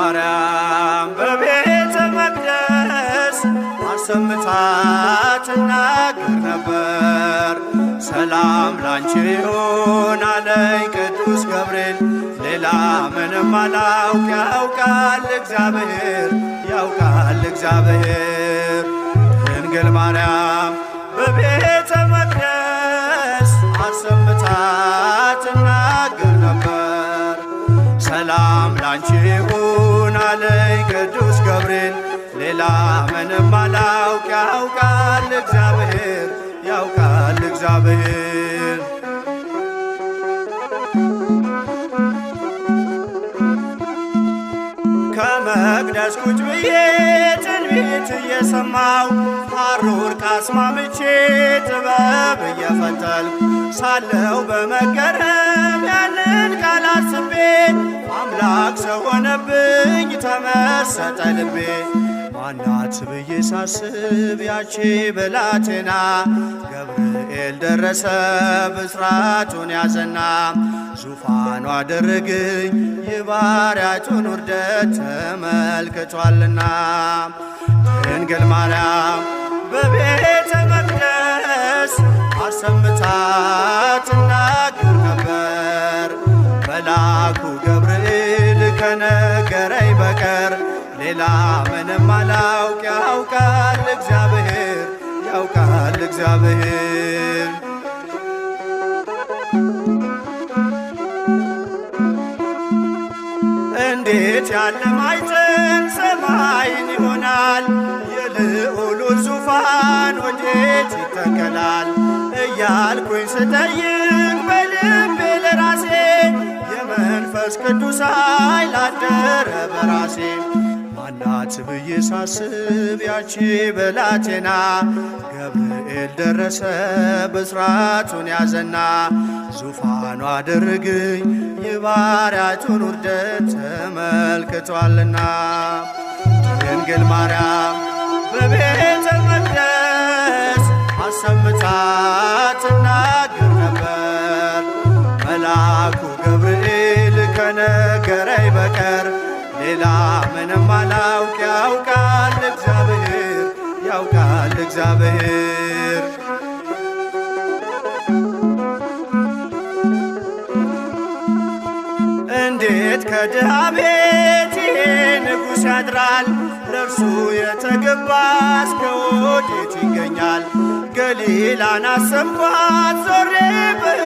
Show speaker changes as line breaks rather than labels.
ማርያም በቤተ መቅደስ አሰምታ ትናገር ነበር። ሰላም ላንቺ ይሁን አለኝ ቅዱስ ገብርኤል፣ ሌላ ምንም አላውቅ ያውቃል እግዚአብሔር፣ ያውቃል እግዚአብሔር። ድንግል ማርያም በቤተ መቅደስ አሰምታ ትናገር ነበር። ሰላም ላንቺ ይሁን አለኝ ቅዱስ ገብርኤል፣ ሌላ ምንም አላውቅ ያውቃል እግዚአብሔር፣ ያውቃል እግዚአብሔር። ከመቅደስ ቁጭ ብዬ ትንቢት እየሰማው፣ ሐሩር ካስማምቼ ጥበብ እየፈተልኩ ሳለው፣ በመገረም ያንን ቃል አስቤ አምላክ ሰው ሆነብኝ ተመሰጠ ልቤ። ማናት ብዬ ሳስብ ያቺ ብላቴና፣ ገብርኤል ደረሰ ብስራቱን ያዘና፣ ዙፋኑ አደረግኝ የባሪያቱን ውርደት ተመልክቷልና። ድንግል ማርያም በቤተ መቅደስ አሰምታ ትናገር ነበር። መልአኩ ገብርኤል ከነገረኝ በቀር ሌላ ምንም አላውቅ ያውቃል እግዚአብሔር፣ ያውቃል እግዚአብሔር። እንዴት ያለ ማኅፀን ሰማይን ይሆናል? የልዑሉን ዙፋን ወዴት ይተከላል? እያልኩኝ ስጠይቅ በልቤ ለራሴ፣ የመንፈስ ቅዱስ ኃይል አደረ በራሴ። ማናት ብዬ ሳስብ ያቺ ብላቴና፣ ገብርኤል ደረሰ ብስራቱን ያዘና፣ ዙፋኑ አደረግኝ የባሪያቱን ውርደት ተመልክቷልና። ድንግል ማርያም በቤተ መቅደስ አሰምታ ትናገር ነበር። መልአኩ ገብርኤል ከነገረኝ በቀር ሌላ ምንም አላውቅ ያውቃል እግዚአብሔር፣ ያውቃል እግዚአብሔር። እንዴት ከድሃ ቤት ይሄ ንጉሥ ያድራል? ለእርሱ የተገባ እስከ ወዴት ይገኛል? ገሊላን አሰብኳት ዞሬ